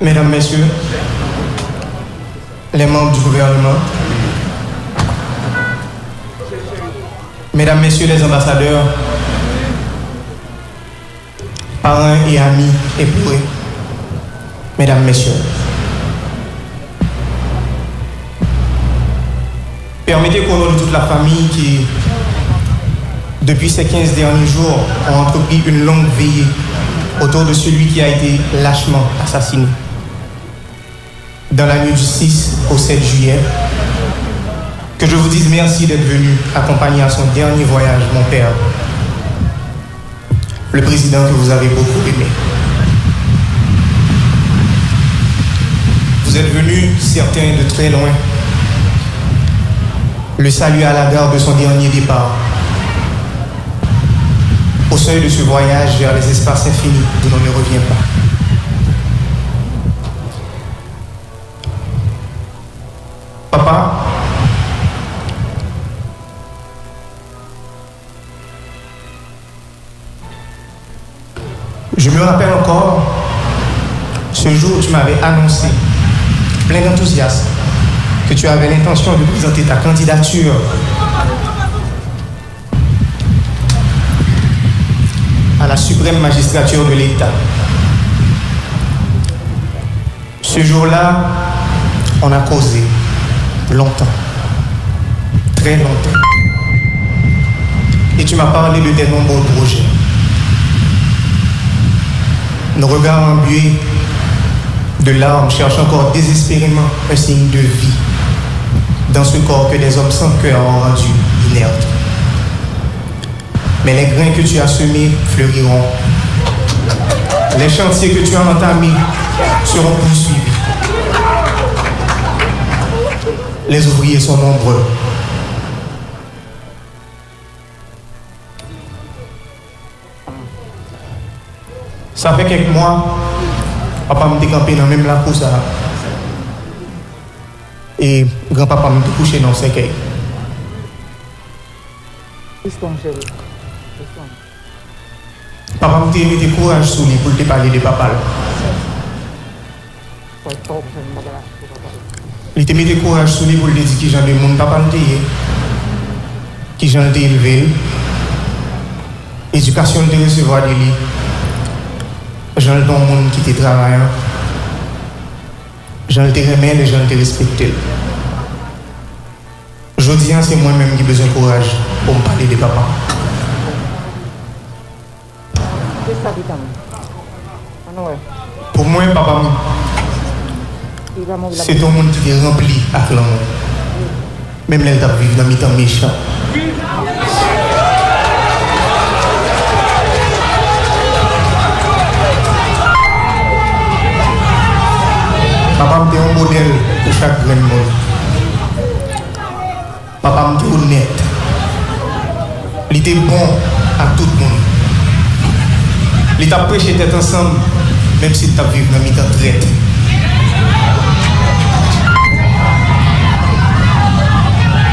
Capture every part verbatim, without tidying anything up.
Mesdames, Messieurs les membres du gouvernement, Mesdames, Messieurs les ambassadeurs, parents et amis éplorés, Mesdames, Messieurs. Permettez qu'au nom de toute la famille qui, depuis ces quinze derniers jours, ont entrepris une longue veillée autour de celui qui a été lâchement assassiné dans la nuit du six au sept juillet, que je vous dise merci d'être venu accompagner à son dernier voyage mon père, le président que vous avez beaucoup aimé. Vous êtes venus, certains de très loin. Le salut à la gare de son dernier départ, au seuil de ce voyage vers les espaces infinis d'où l'on ne revient pas. Papa, je me rappelle encore ce jour où tu m'avais annoncé, plein d'enthousiasme, que tu avais l'intention de présenter ta candidature à la suprême magistrature de l'État. Ce jour-là, on a causé longtemps, très longtemps. Et tu m'as parlé de tes nombreux projets. Nos regards embués de larmes cherchent encore désespérément un signe de vie dans ce corps que des hommes sans cœur ont rendu inerte. Mais les grains que tu as semés fleuriront. Les chantiers que tu as entamés seront poursuivis. Les ouvriers sont nombreux. Sa fè kèk mwa, papa m te kanpe nan menm lakou sa a. E granpapa m te kouche nan yon sèkèy. Papa m te mete kouraj sou li pou l te pale de papa l. Li te mete kouraj sou li pou l te di kijan de moun papa l te ye, kijan l te elve l, edikasyon l te resevwa de li, jan l te yon moun ki te travayan, jan l te renmen l e jan l te respekte l. Jodi a, se mwen menm ki bezwen kouraj pou m pale de papa m. Kisa ki tann? Ann wè. Pou mwen, papa m, se te yon moun ki te ranpli ak lanmou. Menm lè l t ap viv nan mitan mechan. Papa m te yon modèl pou chak grenn moun. Papa m te onèt. Li te bon ak tout moun. Li t ap preche tèt ansanm, menm si l t ap viv nan mitan trèt.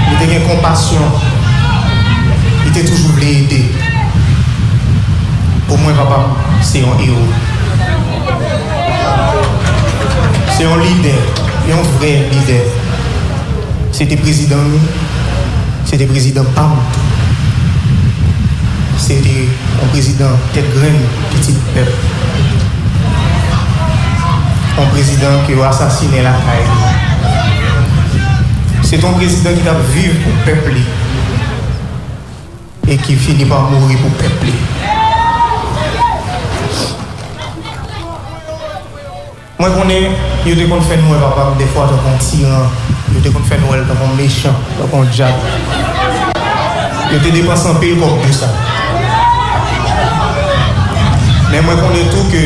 Li te gen konpasyon. Li te toujou vle ede. Pou mwen, papa m se yon ewo. Se yon lidè, yon vrè lidè. Se te prezidan nou, se te prezidan pa m tou. Se te yon prezidan tèt grenn, pitit pèp. Yon prezidan ke yo asasinen lakay li. Se te yon prezidan ki t ap viv pou pèp li e ki fini pa mouri pou pèp li. Mwen konnen yo te konn fè n wè papa m dèfwa tankou yon tiran, yo te konn fè n wè l tankou yon mechan, tankou yon dyab. Yo te depanse anpil kòb pou sa. Men mwen konnen tou ke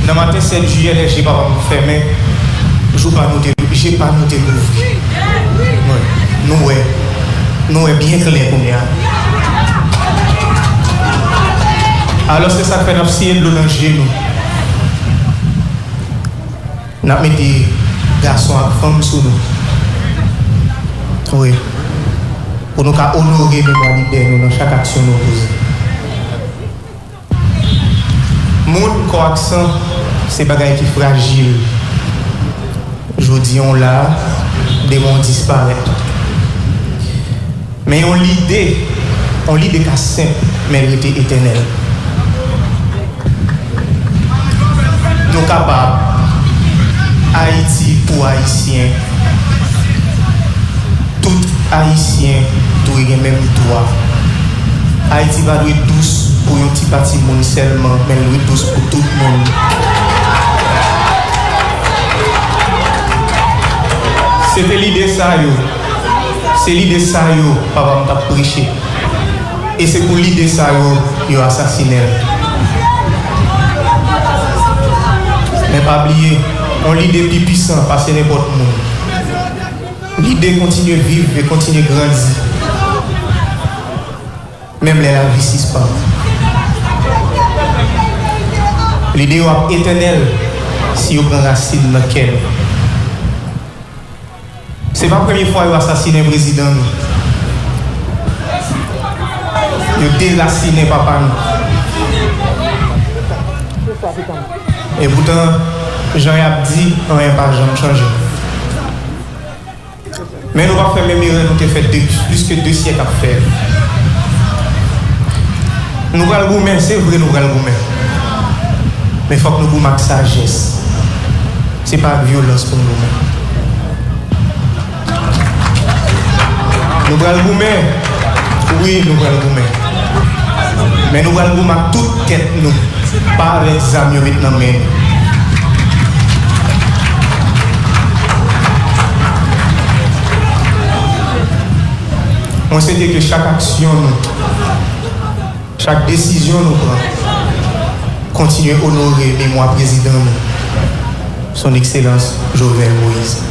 nan maten sèt jiyè, lè je papa m fèmen, jou pa nou te, je pa nou te louvri. Wi, nou wè, nou wè byen klè kounye a. Alò, se sa k fè n ap siye dlo nan je nou. N ap mete gason ak fanm sou nou. Wi. Pou nou ka onore memwa lidè nou nan chak aksyon nou poze. Moun, kò ak san, Se bagay ki frajil. Jodi a w la, demen w disparèt. Men yon lide, yon lide ka senp, men l rete etènèl. Nou kapab. Ayiti pou Ayisyen. Tout Ayisyen dwe gen menm dwa. Ayiti pa dwe dous pou yon ti pati moun sèlman, men l dwe dous pou tout moun. Se te lide sa yo. Se lide sa yo papa m t ap preche. E se pou lide sa yo, yo asasinen l. Men pa bliye, yon lide pi pwisan pase nenpòt moun. Lide kontinye viv e kontinye grandi. Menm lè lavi sispann. Lide yo ap etènèl si yo pran rasin nan kè nou. Se pa premye fwa yo asasinen prezidan nou. Yo derasinen papa nou. E poutan, jan y ap di, anyen pa janm chanje. Men nou p ap fè menm erè nou te fè de, plis ke de syèk ap fè. Nou pral goumen, se vre nou pral goumen. Men fòk nou goumen ak sajès. Se pa ak vyolans pou n goumen. Nou pral goumen. Wi, nou pral goumen. Men nou pral goumen ak tout tèt nou. Pa avèk zam yo met nan men nou. Mwen swete ke chak aksyon nou, chak desizyon nou pran, kontinye onore memwa prezidan nou, Son Ekselans Jovenel Moïse.